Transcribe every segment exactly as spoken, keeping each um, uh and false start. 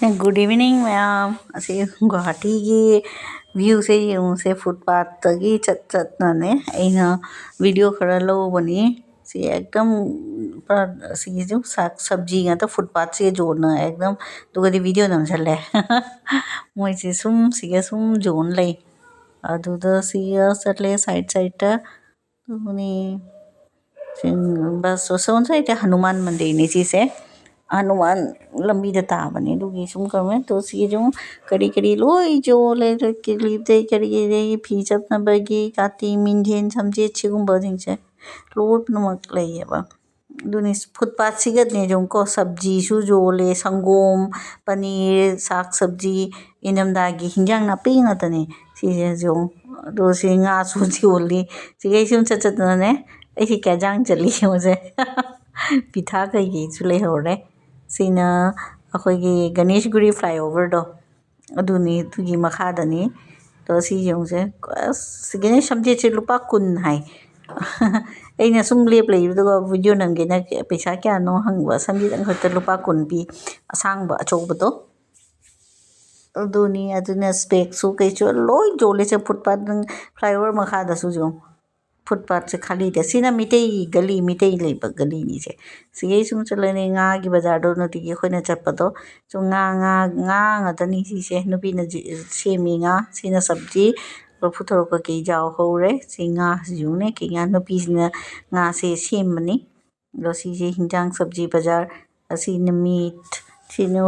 Good evening, ꯃꯌꯥꯝ꯫ ꯑꯁꯤ ꯒꯨꯋꯥꯍꯥꯇꯤꯒꯤ viewꯁꯦ ꯌꯦꯡꯉꯨꯁꯦ, footpathꯇꯒꯤ ꯆꯠ ꯆꯠꯅꯅꯦ ꯑꯩꯅ video ꯈꯔ ꯂꯧꯕꯅꯤ꯫ ꯁꯤ ꯑꯦꯛꯗꯝ ꯄꯨꯔꯥ ꯁꯤꯒꯤꯁꯨ ꯁꯥꯛ ꯁꯕꯖꯤ ꯉꯥꯛꯇ, footpathꯁꯤꯒ ꯌꯣꯟꯅ ꯑꯦꯛꯗꯝ꯫ ꯑꯗꯨꯒꯗꯤ video ꯅꯝꯁꯜꯂꯦ꯫ ꯃꯣꯏꯁꯦ ꯁꯨꯝ ꯁꯤꯒ ꯁꯨꯝ ꯌꯣꯟ ꯂꯩ꯫ ꯑꯗꯨꯗ ꯁꯤꯒ ꯆꯠꯂꯦ side sideꯇ꯫ ꯑꯗꯨꯅꯤ꯫ ꯁꯤ ꯕꯁ ꯑꯁꯣꯝ ꯁꯥꯏꯗ ꯍꯅꯨꯃꯥꯟ ꯃꯟꯗꯤꯔꯅꯤ ꯁꯤꯁꯦ꯫ ꯍꯅꯨꯃꯥꯟ ꯂꯝꯕꯤꯗ ꯇꯥꯕꯅꯦ, ꯑꯗꯨꯒꯤ ꯁꯨꯝ ꯀꯃꯦꯟ ꯇꯧ꯫ ꯁꯤꯒꯤ ꯁꯨꯝ ꯀꯔꯤ ꯀꯔꯤ ꯂꯣꯏ ꯌꯣꯜꯂꯦ, ꯀꯤꯂꯤꯞꯇꯩ ꯀꯔꯤ ꯀꯔꯤꯗꯒꯤ ꯐꯤ ꯆꯞꯅꯕꯒꯤ ꯀꯥꯇꯤ, ꯃꯤꯡꯖꯦꯜ, ꯁꯝꯖꯦꯠ, ꯁꯤꯒꯨꯝꯕꯁꯤꯡꯁꯦ ꯂꯣꯏꯅꯃꯛ ꯂꯩꯌꯦꯕ꯫ ꯑꯗꯨꯅꯤ, footpathꯁꯤꯒꯅꯦ ꯌꯦꯡꯉꯨꯀꯣ, ꯁꯕꯖꯤꯁꯨ ꯌꯣꯜꯂꯦ, ꯁꯪꯒꯣꯝ, ꯄꯅꯤꯔ, ꯁꯥꯛ ꯁꯕꯖꯤ, ꯏꯪꯊꯝꯊꯥꯒꯤ ꯍꯤꯟꯖꯥꯡ ꯅꯥꯄꯤ ꯉꯥꯛꯇꯅꯦ ꯁꯤꯁꯦ ꯌꯦꯡꯉꯨ꯫ ꯑꯗꯣ ꯁꯤ ꯉꯥꯁꯨ ꯌꯣꯜꯂꯤ꯫ ꯁꯤꯒꯩ ꯁꯨꯝ ꯆꯠ ꯆꯠꯇꯅꯅꯦ, ꯑꯩꯁꯤ ꯀꯌꯥ ꯌꯥꯡ ꯆꯠꯂꯤ ꯌꯦꯡꯉꯨꯁꯦ꯫ ꯄꯤꯊꯥ ꯀꯩꯀꯩꯁꯨ ꯂꯩꯍꯧꯔꯦ꯫ ꯁꯤꯅ ꯑꯩꯈꯣꯏꯒꯤ ꯒꯅꯦꯁꯒꯨꯔꯤ flyoverꯗꯣ, ꯑꯗꯨꯅꯤ, ꯑꯗꯨꯒꯤ ꯃꯈꯥꯗꯅꯤ꯫ ꯑꯗꯣ ꯁꯤ ꯌꯦꯡꯉꯨꯁꯦ, ꯑꯁ, ꯁꯤꯒꯤꯅꯦ ꯁꯝꯖꯦꯠꯁꯦ ꯂꯨꯄꯥ ꯀꯨꯟ ꯍꯥꯏ꯫ ꯑꯩꯅ ꯁꯨꯝ ꯂꯦꯞ ꯂꯩꯕꯗꯨꯒ video ꯅꯝꯒꯦꯅ ꯄꯩꯁꯥ ꯀꯌꯥꯅꯣ ꯍꯪꯕ, ꯁꯝꯖꯦꯠ ꯑꯃꯈꯛꯇ ꯂꯨꯄꯥ ꯀꯨꯟ ꯄꯤ, ꯑꯁꯥꯡꯕ ꯑꯆꯧꯕꯗꯣ꯫ ꯑꯗꯨꯅꯤ, ꯑꯗꯨꯅ specꯁꯨ ꯀꯩꯁꯨ ꯂꯣꯏ ꯌꯣꯜꯂꯤꯁꯦ꯫ Footpath, flyover ꯃꯈꯥꯗꯁꯨ ꯌꯦꯡꯉꯨ, footpathꯁꯦ ꯈꯥꯂꯤꯗ꯫ ꯁꯤꯅ ꯃꯤꯇꯩ ꯒꯂꯤ, ꯃꯤꯇꯩ ꯂꯩꯕ ꯒꯂꯤꯅꯤꯁꯦ꯫ ꯁꯤꯒꯩ ꯁꯨꯝ ꯆꯠꯂꯅꯤ, ꯉꯥꯒꯤ ꯕꯖꯥꯔꯗꯣ ꯅꯨꯡꯇꯤꯒꯤ ꯑꯩꯈꯣꯏꯅ ꯆꯠꯄꯗꯣ꯫ ꯁꯨꯝ ꯉꯥ, ꯉꯥ, ꯉꯥ ꯉꯥꯛꯇꯅꯤ ꯁꯤꯁꯦ꯫ ꯅꯨꯄꯤꯅ ꯁꯦꯝꯃꯤ ꯉꯥ꯫ ꯁꯤꯅ ꯁꯕꯖꯤ, ꯂꯐꯨ ꯊꯔꯣ ꯀꯩꯀꯩ ꯌꯥꯎꯍꯧꯔꯦ꯫ ꯁꯤ ꯉꯥꯁꯤꯁꯨꯅꯦ, ꯀꯩ ꯉꯥ, ꯅꯨꯄꯤꯁꯤꯅ ꯉꯥꯁꯦ ꯁꯦꯝꯕꯅꯤ꯫ ꯑꯗꯣ ꯁꯤꯁꯦ ꯍꯤꯟꯖꯥꯡ ꯁꯕꯖꯤ ꯕꯖꯥꯔ꯫ ꯑꯁꯤꯅ meat, ꯁꯤꯅ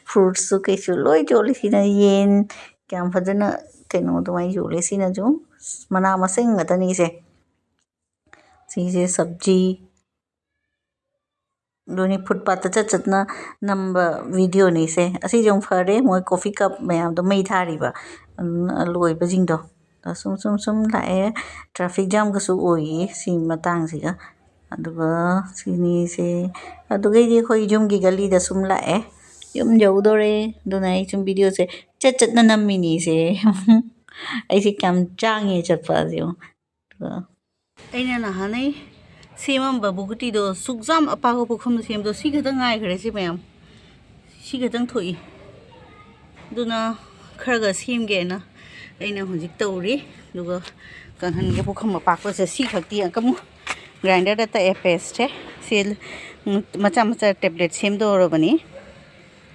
fruitsꯁꯨ ꯀꯩꯁꯨ ꯂꯣꯏ ꯌꯣꯜꯂꯤ꯫ ꯁꯤꯅ ꯌꯦꯟ, ꯀꯌꯥꯝ ꯐꯖꯅ ꯀꯩꯅꯣ ꯑꯗꯨꯃꯥꯏꯅ ꯌꯣꯜꯂꯤ꯫ ꯁꯤꯅꯁꯨ ꯃꯅꯥ ꯃꯁꯤꯡ ꯉꯥꯛꯇꯅꯤ ꯁꯦ꯫ ꯁꯤꯁꯦ ꯁꯕꯖꯤ꯫ ꯑꯗꯨꯅꯤ, footpathꯇ ꯆꯠ ꯆꯠꯅ ꯅꯝꯕ videoꯅꯤꯁꯦ꯫ ꯑꯁꯤꯁꯨ ꯑꯃꯨꯛ ꯐꯔꯦ, ꯃꯣꯏ coffee cup ꯃꯌꯥꯝꯗꯣ ꯃꯩ ꯊꯥꯔꯤꯕ, ꯎꯝ, ꯂꯣꯏꯕꯁꯤꯡꯗꯣ꯫ ꯁꯨꯝ, ꯁꯨꯝ, ꯁꯨꯝ ꯂꯥꯛꯑꯦ꯫ Traffic jamꯒꯁꯨ ꯑꯣꯏꯌꯦ ꯁꯤ ꯃꯇꯥꯡꯁꯤꯒ꯫ ꯑꯗꯨꯒ ꯁꯤꯅꯤꯁꯦ꯫ ꯑꯗꯨꯒꯩꯗꯤ ꯑꯩꯈꯣꯏ ꯌꯨꯝꯒꯤ ꯒꯂꯤꯗ ꯁꯨꯝ ꯂꯥꯛꯑꯦ꯫ ꯌꯨꯝ ꯌꯧꯗꯣꯔꯦ꯫ ꯑꯗꯨꯅ ꯑꯩ ꯁꯨꯝ videoꯁꯦ ꯆꯠ ꯆꯠꯅ ꯅꯝꯃꯤꯅꯤꯁꯦ꯫ ꯑꯩꯁꯦ ꯀꯌꯥꯝ ꯆꯥꯡꯉꯦ ꯆꯠꯄꯁꯦ ꯌꯦꯡꯉꯣ꯫ ꯑꯗꯨꯒ ꯑꯩꯅ ꯅꯍꯥꯟꯅꯩ ꯁꯦꯝꯃꯝꯕ ꯕꯨꯒꯨꯇꯤꯗꯣ, ꯁꯨꯛꯖꯥꯝ ꯑꯄꯥꯛꯄ ꯄꯨꯈꯝꯗ ꯁꯦꯝꯕꯗꯣ, ꯁꯤ ꯈꯛꯇ ꯉꯥꯏꯈ꯭ꯔꯦ ꯁꯤ ꯃꯌꯥꯝ꯫ ꯁꯤ ꯈꯛꯇꯪ ꯊꯣꯛꯏ꯫ ꯑꯗꯨꯅ ꯈꯔꯒ ꯁꯦꯝꯒꯦꯅ ꯑꯩꯅ ꯍꯧꯖꯤꯛ ꯇꯧꯔꯤ꯫ ꯑꯗꯨꯒ ꯀꯪꯍꯟꯒꯦ꯫ ꯄꯨꯈꯝ ꯑꯄꯥꯛꯄꯁꯦ ꯁꯤ ꯈꯛꯇꯤ ꯑꯃꯨꯛ ꯒ꯭ꯔꯥꯏꯟꯗꯔꯗ ꯇꯛꯑꯦ ꯄꯦꯁꯁꯦ꯫ ꯁꯤ ꯃꯆꯥ ꯃꯆꯥ ꯇꯦꯕ꯭ꯂꯦꯠ ꯁꯦꯝꯗꯧꯔꯕꯅꯤ꯫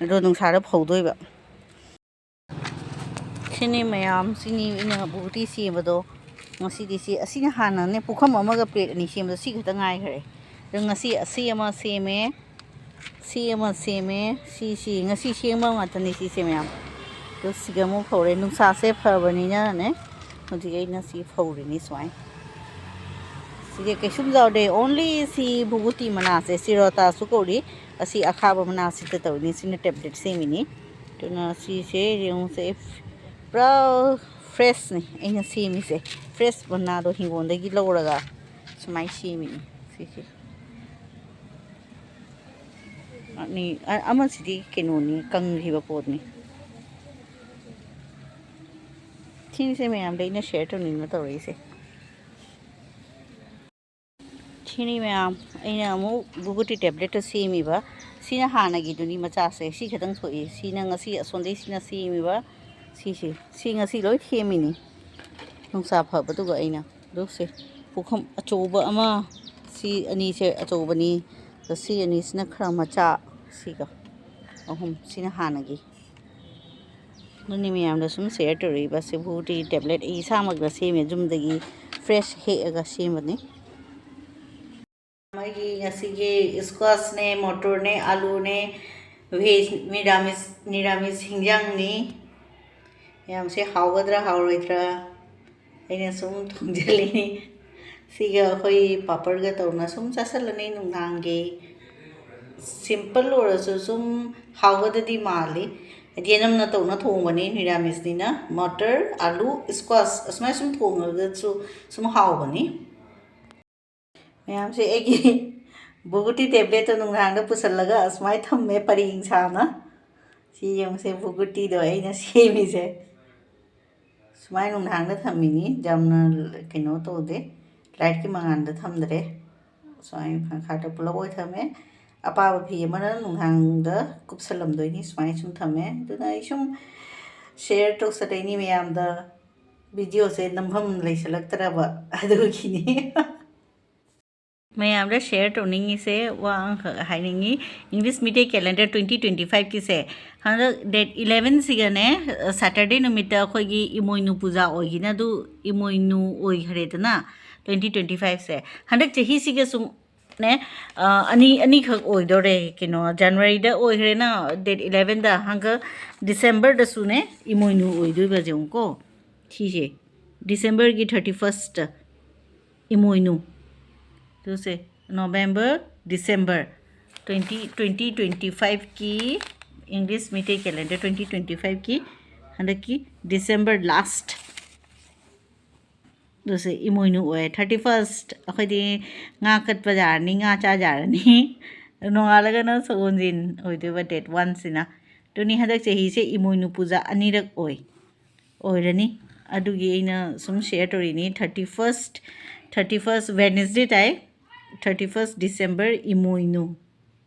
ꯑꯗꯣ ꯅꯨꯡꯁꯥꯗ ꯐꯧꯗꯣꯏꯕ꯫ ꯁꯤꯅꯤ ꯃꯌꯥꯝ, ꯁꯤꯅꯤ ꯑꯩꯅ ꯕꯨꯒꯨꯇꯤ ꯁꯦꯝꯕꯗꯣ꯫ ꯉꯁꯤꯗꯤ ꯁꯤ, ꯑꯁꯤꯅ ꯍꯥꯟꯅꯅꯦ ꯄꯨꯈꯝ ꯑꯃꯒ ꯄ꯭ꯂꯦꯠ ꯑꯅꯤ ꯁꯦꯝꯕꯗꯣ ꯁꯤ ꯈꯛꯇ ꯉꯥꯏꯈ꯭ꯔꯦ꯫ ꯑꯗꯣ ꯉꯁꯤ ꯑꯁꯤ ꯑꯃ ꯁꯦꯝꯃꯦ, ꯁꯤ ꯑꯃ ꯁꯦꯝꯃꯦ, ꯁꯤ, ꯁꯤ ꯉꯁꯤ ꯁꯦꯝꯕ ꯉꯥꯛꯇꯅꯤ ꯁꯤꯁꯦ ꯃꯌꯥꯝ꯫ ꯑꯗꯣ ꯁꯤꯒ ꯑꯃꯨꯛ ꯐꯧꯔꯦ꯫ ꯅꯨꯡꯁꯥꯁꯦ ꯐꯕꯅꯤꯅꯅꯦ ꯍꯧꯖꯤꯛ ꯑꯩꯅ ꯁꯤ ꯐꯧꯔꯤꯅꯤ ꯁꯨꯃꯥꯏꯅ꯫ ꯁꯤꯁꯦ ꯀꯩꯁꯨꯝ ꯆꯥꯎꯗꯦ, only ꯁꯤ ꯕꯨꯒꯨꯇꯤ ꯃꯅꯥꯁꯦ, ꯁꯤꯔꯣꯇꯥꯁꯨ ꯀꯧꯔꯤ, ꯑꯁꯤ ꯑꯈꯥꯕ ꯃꯅꯥꯁꯤꯗ ꯇꯧꯔꯤꯅꯤ꯫ ꯁꯤꯅ ꯇꯦꯕ꯭ꯂꯦꯠ ꯁꯦꯝꯃꯤꯅꯤ꯫ ꯑꯗꯨꯅ ꯁꯤꯁꯦ ꯌꯦꯡꯉꯨꯁꯦ, ꯄꯨꯔꯥ ꯐ꯭ꯔꯦꯁꯅꯤ ꯑꯩꯅ ꯁꯦꯝꯃꯤꯁꯦ꯫ ꯐ꯭ꯔꯦꯁ ꯃꯅꯥꯗꯣ ꯍꯤꯡꯒꯣꯜꯗꯒꯤ ꯂꯧꯔꯒ ꯁꯨꯃꯥꯏꯅ ꯁꯦꯝꯃꯤꯅꯤ ꯁꯤꯁꯦ꯫ ꯑꯅꯤ, ꯑ-, ꯑꯃꯁꯤꯗꯤ ꯀꯩꯅꯣꯅꯤ, ꯀꯪꯈꯤꯕ ꯄꯣꯠꯅꯤ꯫ ꯁꯤꯁꯦ ꯃꯌꯥꯝꯗ ꯑꯩꯅ ꯁꯤꯌꯔ ꯇꯧꯅꯤꯡꯅ ꯇꯧꯔꯛꯏꯁꯦ꯫ ꯁꯤꯅꯤ ꯃꯌꯥꯝ, ꯑꯩꯅ ꯑꯃꯨꯛ ꯕꯨꯒꯨꯇꯤ ꯇꯦꯕ꯭ꯂꯦꯠꯇ ꯁꯦꯝꯃꯤꯕ꯫ ꯁꯤꯅ ꯍꯥꯟꯅꯒꯤꯗꯨꯅꯤ ꯃꯆꯥꯁꯦ, ꯁꯤ ꯈꯛꯇꯪ ꯊꯣꯛꯏ꯫ ꯁꯤꯅ ꯉꯁꯤ ꯑꯁꯣꯝꯗꯩ ꯁꯤꯅ ꯁꯦꯝꯃꯤꯕ꯫ ꯁꯤꯁꯦ, ꯁꯤ ꯉꯁꯤ ꯂꯣꯏ ꯁꯦꯝꯃꯤꯅꯤ꯫ ꯅꯨꯡꯁꯥ ꯐꯕꯗꯨꯒ ꯑꯩꯅ꯫ ꯑꯗꯨ ꯁꯦ, ꯄꯨꯈꯝ ꯑꯆꯧꯕ ꯑꯃ, ꯁꯤ ꯑꯅꯤꯁꯦ ꯑꯆꯧꯕꯅꯤ꯫ ꯑꯗꯣ ꯁꯤ ꯑꯅꯤꯁꯤꯅ ꯈꯔ ꯃꯆꯥ, ꯁꯤꯒ ꯑꯍꯨꯝ, ꯁꯤꯅ ꯍꯥꯟꯅꯒꯤ꯫ ꯑꯗꯨꯅꯤ ꯃꯌꯥꯝꯗ ꯁꯨꯝ ꯁꯤꯌꯔ ꯇꯧꯔꯛꯏꯕ꯫ ꯁꯤ ꯕꯨꯒꯨꯇꯤ ꯇꯦꯕ꯭ꯂꯦꯠ ꯑꯩ ꯏꯁꯥꯃꯛꯅ ꯁꯦꯝꯃꯦ, ꯌꯨꯝꯗꯒꯤ ꯐ꯭ꯔꯦꯁ ꯍꯦꯛꯑꯒ ꯁꯦꯝꯕꯅꯤ꯫ ꯑꯩꯒꯤ ꯉꯁꯤꯒꯤ ꯏꯁꯀ꯭ꯋꯥꯁꯅꯦ, ꯃꯣꯇꯣꯔꯅꯦ, ꯑꯥꯂꯨꯅꯦ, ꯚꯦꯖ, ꯅꯤꯔꯥꯃꯤꯁ, ꯅꯤꯔꯥꯃꯤꯁ ꯍꯤꯟꯖꯥꯡꯅꯤ꯫ ꯃꯌꯥꯝꯁꯦ ꯍꯥꯎꯒꯗ꯭ꯔꯥ ꯍꯥꯎꯔꯣꯏꯗ꯭ꯔꯥ ꯑꯩꯅ ꯁꯨꯝ ꯊꯣꯡꯖꯜꯂꯤꯅꯤ꯫ ꯁꯤꯒ ꯑꯩꯈꯣꯏ ꯄꯥꯄꯔꯒ ꯇꯧꯅ ꯁꯨꯝ ꯆꯥꯁꯜꯂꯅꯤ ꯅꯨꯡꯗꯥꯡꯒꯤ꯫ ꯁꯤꯝꯄꯜ ꯑꯣꯏꯔꯁꯨ ꯁꯨꯝ ꯍꯥꯎꯒꯗꯗꯤ ꯃꯥꯜꯂꯤ꯫ ꯍꯥꯏꯗꯤ ꯌꯦꯅꯝꯅ ꯇꯧꯅ ꯊꯣꯡꯕꯅꯤ, ꯅꯤꯔꯥꯃꯤꯁꯅꯤꯅ꯫ ꯃꯇꯔ, ꯑꯥꯂꯨ, ꯏꯁꯀ꯭ꯋꯥꯁ ꯑꯁꯨꯃꯥꯏꯅ ꯁꯨꯝ ꯊꯣꯡꯉꯒꯁꯨ ꯁꯨꯝ ꯍꯥꯎꯕꯅꯤ꯫ ꯃꯌꯥꯝꯁꯦ ꯑꯩꯒꯤ ꯕꯨꯒꯨꯇꯤ ꯇꯦꯕ꯭ꯂꯦꯠꯇꯣ ꯅꯨꯡꯗꯥꯡꯗ ꯄꯨꯁꯜꯂꯒ ꯑꯁꯨꯃꯥꯏꯅ ꯊꯝꯃꯦ ꯄꯔꯦꯡ ꯁꯥꯅ꯫ ꯁꯤ ꯌꯦꯡꯉꯨꯁꯦ, ꯕꯨꯒꯨꯇꯤꯗꯣ ꯑꯩꯅ ꯁꯦꯝꯃꯤꯁꯦ꯫ ꯁꯨꯃꯥꯏꯅ ꯅꯨꯡꯗꯥꯡꯗ ꯊꯝꯃꯤꯅꯤ, ꯌꯥꯝꯅ ꯀꯩꯅꯣ ꯇꯧꯗꯦ, ꯂꯥꯏꯠꯀꯤ ꯃꯉꯥꯜꯗ ꯊꯝꯗ꯭ꯔꯦ꯫ ꯁꯨꯃꯥꯏꯅ ꯈꯥꯡꯈꯥꯗ ꯄꯨꯂꯞ ꯑꯣꯏ ꯊꯝꯃꯦ꯫ ꯑꯄꯥꯕ ꯐꯤ ꯑꯃꯅ ꯅꯨꯡꯗꯥꯡꯗ ꯀꯨꯞꯁꯜꯂꯝꯗꯣꯏꯅꯤ꯫ ꯁꯨꯃꯥꯏꯅ ꯁꯨꯝ ꯊꯝꯃꯦ꯫ ꯑꯗꯨꯅ ꯑꯩ ꯁꯨꯝ ꯁꯤꯌꯔ ꯇꯧꯁꯜꯂꯛꯏꯅꯤ ꯃꯌꯥꯝꯗ꯫ ꯚꯤꯗꯤꯑꯣꯁꯦ ꯅꯝꯐꯝ ꯂꯩꯁꯜꯂꯛꯇ꯭ꯔꯕ ꯑꯗꯨꯒꯤꯅꯤ꯫ ꯃꯌꯥꯝꯗ ꯁꯤꯌꯔ ꯇꯧꯅꯤꯡꯉꯤꯁꯦ, ꯋꯥ ꯑꯃꯈꯛ ꯍꯥꯏꯅꯤꯡꯉꯤ꯫ English Meitei calendar twenty twenty ꯐꯥꯏꯚꯀꯤꯁꯦ ꯍꯟꯗꯛ ꯗꯦꯠ ꯏꯂꯦꯚꯦꯟꯁꯤꯒꯅꯦ, ꯁꯦꯇꯔꯗꯦ ꯅꯨꯃꯤꯠꯇ ꯑꯩꯈꯣꯏꯒꯤ ꯏꯃꯣꯏꯅꯨ ꯄꯨꯖꯥ ꯑꯣꯏꯈꯤꯅ, ꯑꯗꯨ ꯏꯃꯣꯏꯅꯨ ꯑꯣꯏꯈ꯭ꯔꯦꯗꯅ ꯇ꯭ꯋꯦꯟꯇꯤ ꯇ꯭ꯋꯦꯟꯇꯤ ꯐꯥꯏꯚꯁꯦ꯫ ꯍꯟꯗꯛ ꯆꯍꯤꯁꯤꯒ ꯁꯨꯝ ꯅꯦ, ꯑ, ꯑꯅꯤ, ꯑꯅꯤꯈꯛ ꯑꯣꯏꯗꯣꯔꯦ꯫ ꯀꯩꯅꯣ, ꯖꯅꯋꯥꯔꯤꯗ ꯑꯣꯏꯈ꯭ꯔꯦꯅ, ꯗꯦꯠ ꯏꯂꯦꯚꯦꯟꯗ, ꯍꯪꯒ ꯗꯤꯁꯦꯝꯕꯔꯗꯁꯨꯅꯦ ꯏꯃꯣꯏꯅꯨ ꯑꯣꯏꯗꯣꯏꯕ, ꯌꯦꯡꯉꯨꯀꯣ꯫ ꯁꯤꯁꯦ ꯗꯤꯁꯦꯝꯕꯔꯒꯤ ꯊꯥꯔꯇꯤ ꯐꯥꯔꯁꯇ ꯏꯃꯣꯏꯅꯨ꯫ ꯑꯗꯨꯁꯦ November, December twenty, twenty twenty ꯐꯥꯏꯚꯀꯤ, English Meitei calendar twenty twenty ꯐꯥꯏꯚꯀꯤ ꯍꯟꯗꯛꯀꯤ ꯗꯤꯁꯦꯝꯕꯔ ꯂꯥꯁ꯫ ꯑꯗꯨꯁꯦ ꯏꯃꯣꯏꯅꯨ ꯑꯣꯏ꯫ ꯊꯥꯔꯇꯤ ꯐꯥꯔꯁ ꯑꯩꯈꯣꯏꯗꯤ ꯉꯥ ꯀꯠꯄ ꯌꯥꯔꯅꯤ, ꯉꯥ ꯆꯥ ꯌꯥꯔꯅꯤ꯫ ꯅꯣꯡꯉꯥꯜꯂꯒꯅ ꯁꯒꯣꯜꯁꯦꯟ ꯑꯣꯏꯗꯣꯏꯕ, ꯗꯦꯠ ꯋꯥꯟꯁꯤꯅ꯫ ꯑꯗꯨꯅꯤ ꯍꯟꯗꯛ ꯆꯍꯤꯁꯦ ꯏꯃꯣꯏꯅꯨ ꯄꯨꯖꯥ ꯑꯅꯤꯔꯛ ꯑꯣꯏ, ꯑꯣꯏꯔꯅꯤ꯫ ꯑꯗꯨꯒꯤ ꯑꯩꯅ ꯁꯨꯝ ꯁꯤꯌꯔ ꯇꯧꯔꯤꯅꯤ꯫ Thirty first, thirty first Wednesday ꯇꯥꯏ꯫ ꯊꯥꯔꯇꯤ ꯐꯥꯔꯁ ꯗꯤꯁꯦꯝꯕꯔ ꯏꯃꯣꯏꯅꯨ,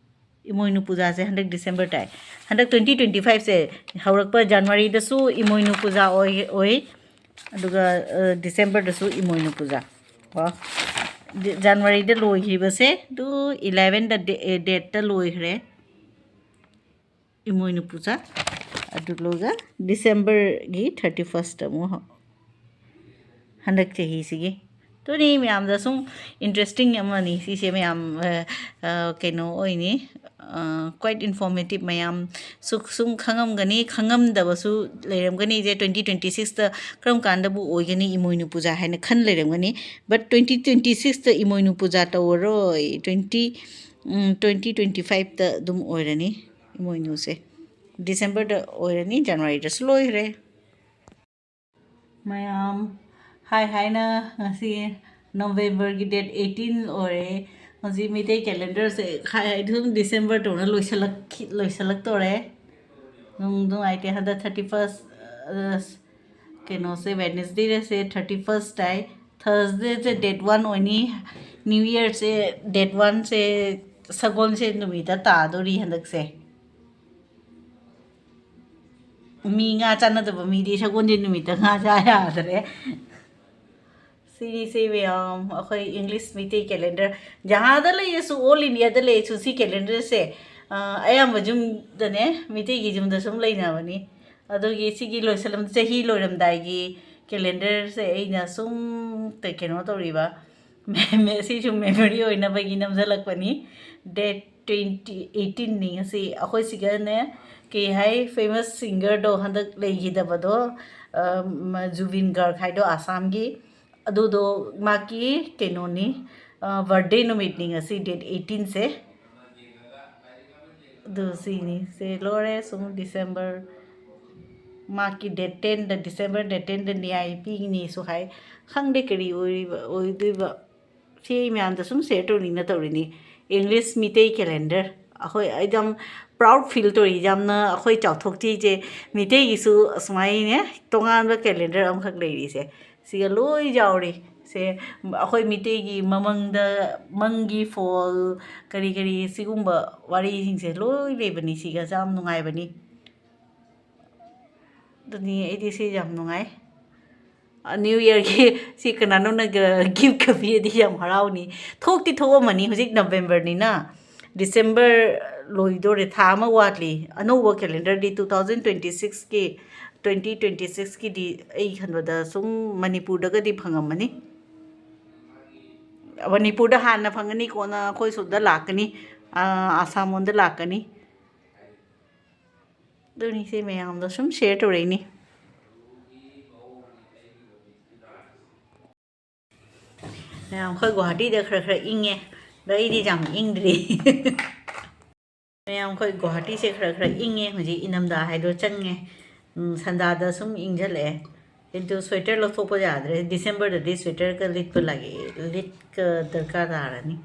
ꯏꯃꯣꯏꯅꯨ ꯄꯨꯖꯥꯁꯦ ꯍꯟꯗꯛ ꯗꯤꯁꯦꯝꯕꯔ ꯇꯥꯏ꯫ ꯍꯟꯗꯛ ꯇ꯭ꯋꯦꯟꯇꯤ ꯇ꯭ꯋꯦꯟꯇꯤ ꯐꯥꯏꯚꯁꯦ ꯍꯧꯔꯛꯄ ꯖꯅꯋꯥꯔꯤꯗꯁꯨ ꯏꯃꯣꯏꯅꯨ ꯄꯨꯖꯥ ꯑꯣꯏ, ꯑꯣꯏ꯫ ꯑꯗꯨꯒ, ꯑ, ꯗꯤꯁꯦꯝꯕꯔꯗꯁꯨ ꯏꯃꯣꯏꯅꯨ ꯄꯨꯖꯥ꯫ ꯀꯣ, ꯖ-, ꯖꯅꯋꯥꯔꯤꯗ ꯂꯣꯏꯈꯤꯕꯁꯦ, ꯑꯗꯨ ꯏꯂꯦꯚꯦꯟꯗ ꯗꯦ-, ꯑꯦ, ꯗꯦꯠꯇ ꯂꯣꯏꯈ꯭ꯔꯦ ꯏꯃꯣꯏꯅꯨ ꯄꯨꯖꯥ꯫ ꯑꯗꯨ ꯂꯣꯏꯒ ꯗꯤꯁꯦꯝꯕꯔꯒꯤ ꯊꯥꯔꯇꯤ ꯐꯥꯔꯁꯇ ꯑꯃꯨꯛ ꯍꯧ-, ꯍꯟꯗꯛ ꯆꯍꯤꯁꯤꯒꯤ꯫ ꯑꯗꯨꯅꯤ ꯃꯌꯥꯝꯗ ꯁꯨꯝ ꯏꯟꯇꯔꯦꯁꯇꯤꯡ ꯑꯃꯅꯤ ꯁꯤꯁꯦ ꯃꯌꯥꯝ, ꯑ, ꯑ, ꯀꯩꯅꯣ ꯑꯣꯏꯅꯤ, ꯑ, quite informative꯫ ꯃꯌꯥꯝ ꯁꯨ-, ꯁꯨꯝ ꯈꯪꯉꯝꯒꯅꯤ, ꯈꯪꯉꯝꯗꯕꯁꯨ ꯂꯩꯔꯝꯒꯅꯤ꯫ ꯏꯆꯦ, ꯇ꯭ꯋꯦꯟꯇꯤ ꯇ꯭ꯋꯦꯟꯇꯤ ꯁꯤꯛꯁꯇ ꯀꯔꯝ ꯀꯥꯟꯗꯕꯨ ꯑꯣꯏꯒꯅꯤ ꯏꯃꯣꯏꯅꯨ ꯄꯨꯖꯥ ꯍꯥꯏꯅ ꯈꯟ ꯂꯩꯔꯝꯒꯅꯤ꯫ But ꯇ꯭ꯋꯦꯟꯇꯤ ꯇ꯭ꯋꯦꯟꯇꯤ ꯁꯤꯛꯁꯇ ꯏꯃꯣꯏꯅꯨ ꯄꯨꯖꯥ ꯇꯧꯔꯔꯣꯏ꯫ ꯇ꯭ꯋꯦꯟꯇꯤ, ꯎꯝ, ꯇ꯭ꯋꯦꯟꯇꯤ ꯇ꯭ꯋꯦꯟꯇꯤ ꯐꯥꯏꯚꯇ ꯑꯗꯨꯝ ꯑꯣꯏꯔꯅꯤ ꯏꯃꯣꯏꯅꯨꯁꯦ꯫ ꯗꯤꯁꯦꯝꯕꯔꯗ ꯑꯣꯏꯔꯅꯤ, ꯖꯅꯋꯥꯔꯤꯗꯁꯨ ꯂꯣꯏꯈ꯭ꯔꯦ꯫ ꯃꯌꯥꯝ ꯍꯥꯏ ꯍꯥꯏꯅ ꯉꯁꯤ ꯅꯣꯕꯦꯝꯕꯔꯒꯤ ꯗꯦꯠ ꯑꯩꯠꯇꯤꯟ ꯑꯣꯏꯔꯦ꯫ ꯍꯧꯖꯤꯛ ꯃꯩꯇꯩ ꯀꯦꯂꯦꯟꯗꯔꯁꯦ ꯍꯥꯏ ꯍꯥꯏꯗꯤ ꯑꯗꯨꯝ ꯗꯤꯁꯦꯝꯕꯔ ꯇꯧꯅ ꯂꯣꯏꯁꯤꯜꯂꯛꯈꯤ-, ꯂꯣꯏꯁꯤꯜꯂꯛꯇꯣꯔꯦ꯫ ꯅꯨꯡ-, ꯅꯨꯡꯉꯥꯏꯇꯦ, ꯍꯟꯗꯛ ꯊꯥꯔꯇꯤ ꯐꯥꯔꯁ, ꯑ, ꯀꯩꯅꯣꯁꯦ, ꯋꯦꯅꯁꯗꯦꯁꯦ ꯊꯥꯔꯇꯤ ꯐꯥꯔꯁ ꯇꯥꯏ꯫ ꯊꯔꯁꯗꯦꯁꯦ ꯗꯦꯠ ꯋꯥꯟ ꯑꯣꯏꯅꯤ꯫ ꯅ꯭ꯌꯨ ꯌꯔꯁꯦ ꯗꯦꯠ ꯋꯥꯟꯁꯦ ꯁꯒꯣꯜꯁꯦ ꯅꯨꯃꯤꯠꯇ ꯇꯥꯗꯣꯔꯤ ꯍꯟꯗꯛꯁꯦ꯫ ꯃꯤ ꯉꯥ ꯆꯥꯅꯗꯕ ꯃꯤꯗꯤ ꯁꯒꯣꯜꯁꯦ ꯅꯨꯃꯤꯠꯇ ꯉꯥ ꯆꯥ ꯌꯥꯗ꯭ꯔꯦ꯫ ꯁꯤꯅꯤꯁꯦ ꯃꯌꯥꯝ ꯑꯩꯈꯣꯏ ꯏꯪꯂꯤꯁ ꯃꯤꯇꯩ ꯀꯦꯂꯦꯟꯗꯔ꯫ ꯖꯍꯥꯗ ꯂꯩꯔꯁꯨ, ꯑꯣꯜ ꯏꯟꯗꯤꯌꯥꯗ ꯂꯩꯔꯁꯨ, ꯁꯤ ꯀꯦꯂꯦꯟꯗꯔꯁꯦ ꯑꯌꯥꯝꯕ ꯌꯨꯝꯗꯅꯦ, ꯃꯤꯇꯩꯒꯤ ꯌꯨꯝꯗ ꯁꯨꯝ ꯂꯩꯅꯕꯅꯤ꯫ ꯑꯗꯨꯒꯤ ꯁꯤꯒꯤ ꯂꯣꯏꯁꯜꯂꯝ ꯆꯍꯤ ꯂꯣꯏꯔꯝꯗꯥꯏꯒꯤ ꯀꯦꯂꯦꯟꯗꯔꯁꯦ ꯑꯩꯅ ꯁꯨꯝ ꯀꯩꯅꯣ ꯇꯧꯔꯤꯕ꯫ ꯁꯤꯁꯨ ꯃꯦꯃꯣꯔꯤ ꯑꯣꯏꯅꯕꯒꯤ ꯅꯝꯁꯤꯜꯂꯛꯄꯅꯤ꯫ ꯗꯦꯠ ꯇ꯭ꯋꯦꯟꯇꯤ ꯑꯩꯠꯇꯤꯟꯅꯤ ꯉꯁꯤ꯫ ꯑꯩꯈꯣꯏ ꯁꯤꯒꯅꯦ, ꯀꯩ ꯍꯥꯏ, ꯐꯦꯃꯁ ꯁꯤꯡꯒꯔꯗꯣ ꯍꯟꯗꯛ ꯂꯩꯈꯤꯗꯕꯗꯣ, ꯖꯨꯕꯤꯟ ꯒꯥꯔꯒ ꯍꯥꯏꯗꯣ, ꯑꯁꯥꯝꯒꯤ꯫ ꯑꯗꯨꯗꯣ ꯃꯥꯒꯤ ꯀꯩꯅꯣꯅꯤ, ꯕꯥꯔꯗꯦ ꯅꯨꯃꯤꯠꯅꯤ ꯉꯁꯤ, ꯗꯦꯠ ꯑꯩꯠꯇꯤꯟꯁꯦ꯫ ꯑꯗꯨ ꯁꯤꯅꯤ꯫ ꯁꯦ ꯂꯣꯏꯔꯦ ꯁꯨꯝ ꯗꯤꯁꯦꯝꯕꯔ, ꯃꯥꯒꯤ ꯗꯦꯠ ꯇꯦꯟꯗ, ꯗꯤꯁꯦꯝꯕꯔ ꯗꯦꯠ ꯇꯦꯟꯗ ꯅ꯭ꯌꯥꯏ ꯄꯤꯒꯅꯤꯁꯨ ꯍꯥꯏ꯫ ꯈꯪꯗꯦ ꯀꯔꯤ ꯑꯣꯏꯔꯤꯕ, ꯑꯣꯏꯗꯣꯏꯕ꯫ ꯁꯤ ꯑꯩ ꯃꯌꯥꯝꯗ ꯁꯨꯝ ꯁꯤꯌꯔ ꯇꯧꯅꯤꯡꯅ ꯇꯧꯔꯤꯅꯤ꯫ English Meitei calendar. ꯑꯩꯈꯣꯏ, ꯑꯩ ꯌꯥꯝ ꯄ꯭ꯔꯥꯎꯗ ꯐꯤꯜ ꯇꯧꯔꯤ, ꯌꯥꯝꯅ ꯑꯩꯈꯣꯏ ꯆꯥꯎꯊꯣꯛꯆꯩꯁꯦ꯫ ꯃꯤꯇꯩꯒꯤꯁꯨ ꯑꯁꯨꯃꯥꯏꯅ ꯇꯣꯉꯥꯟꯕ ꯀꯦꯂꯦꯟꯗꯔ ꯑꯃꯈꯛ ꯂꯩꯔꯤꯁꯦ꯫ ꯁꯤꯒ ꯂꯣꯏ ꯌꯥꯎꯔꯤ꯫ ꯁꯦ ꯑꯩꯈꯣꯏ ꯃꯤꯇꯩꯒꯤ ꯃꯃꯪꯗ, ꯃꯪꯒꯤ ꯐꯣꯜ, ꯀꯔꯤ ꯀꯔꯤ ꯁꯤꯒꯨꯝꯕ ꯋꯥꯔꯤꯁꯤꯡꯁꯦ ꯂꯣꯏ ꯂꯩꯕꯅꯤ꯫ ꯁꯤꯒꯁꯦ ꯌꯥꯝ ꯅꯨꯡꯉꯥꯏꯕꯅꯤ꯫ ꯑꯗꯨꯅꯤ, ꯑꯩꯗꯤ ꯁꯤ ꯌꯥꯝ ꯅꯨꯡꯉꯥꯏ꯫ ꯅ꯭ꯌꯨ ꯌꯔꯒꯤ ꯁꯤ ꯀꯅꯥꯅꯣꯅꯒ ꯒꯤꯐꯀ ꯄꯤꯔꯗꯤ ꯌꯥꯝ ꯍꯔꯥꯎꯅꯤ꯫ ꯊꯣꯛꯇꯤ ꯊꯣꯛꯑꯝꯃꯅꯤ, ꯍꯧꯖꯤꯛ ꯅꯕꯦꯝꯕꯔꯅꯤꯅ꯫ ꯗꯤꯁꯦꯝꯕꯔ ꯂꯣꯏꯗꯣꯔꯦ, ꯊꯥ ꯑꯃ ꯋꯥꯠꯂꯤ꯫ ꯑꯅꯧꯕ ꯀꯦꯂꯦꯟꯗꯔꯗꯤ ꯇꯨ ꯊꯥꯎꯖꯟ ꯇ꯭ꯋꯦꯟꯇꯤ ꯁꯤꯛꯁꯀꯤ, ꯇ꯭ꯋꯦꯟꯇꯤ ꯇ꯭ꯋꯦꯟꯇꯤ ꯁꯤꯛꯁꯀꯤꯗꯤ ꯑꯩ ꯈꯟꯕꯗ ꯁꯨꯝ ꯃꯅꯤꯄꯨꯔꯗꯒꯗꯤ ꯐꯪꯉꯝꯃꯅꯤ꯫ ꯃꯅꯤꯄꯨꯔꯗ ꯍꯥꯟꯅ ꯐꯪꯒꯅꯤ, ꯀꯣꯟꯅ ꯑꯩꯈꯣꯏ ꯁꯣꯝꯗ ꯂꯥꯛꯀꯅꯤ, ꯑꯥ, ꯑꯁꯥꯝ ꯂꯣꯝꯗ ꯂꯥꯛꯀꯅꯤ꯫ ꯑꯗꯨꯅꯤ, ꯁꯤ ꯃꯌꯥꯝꯗꯣ ꯁꯨꯝ ꯁꯤꯌꯔ ꯇꯧꯔꯛꯏꯅꯤ꯫ ꯃꯌꯥꯝ, ꯑꯩꯈꯣꯏ ꯒꯨꯋꯥꯍꯥꯇꯤꯗ ꯈꯔ ꯈꯔ ꯏꯪꯉꯦ, ꯑꯗꯣ ꯑꯩꯗꯤ ꯌꯥꯝ ꯏꯪꯗ꯭ꯔꯤ꯫ ꯃꯌꯥꯝ, ꯑꯩꯈꯣꯏ ꯒꯨꯋꯥꯍꯥꯇꯤꯁꯦ ꯈꯔ ꯈꯔ ꯏꯪꯉꯦ, ꯍꯧꯖꯤꯛ ꯏꯅꯝꯗꯥ ꯍꯥꯏꯗꯣ ꯆꯪꯉꯦ꯫ ꯎꯝ, ꯁꯟꯗꯥꯗ ꯁꯨꯝ ꯏꯪꯁꯤꯜꯂꯛꯑꯦ꯫ ꯑꯗꯨ ꯁ꯭ꯋꯦꯇꯔ ꯂꯧꯊꯣꯛꯄ ꯌꯥꯗ꯭ꯔꯦ, ꯗꯤꯁꯦꯝꯕꯔꯗꯗꯤ ꯁ꯭ꯋꯦꯇꯔꯒ ꯂꯤꯠꯄ ꯂꯥꯛꯑꯦ, ꯂꯤꯠꯀ ꯗꯔꯀꯥꯔ ꯇꯥꯔꯅꯤ꯫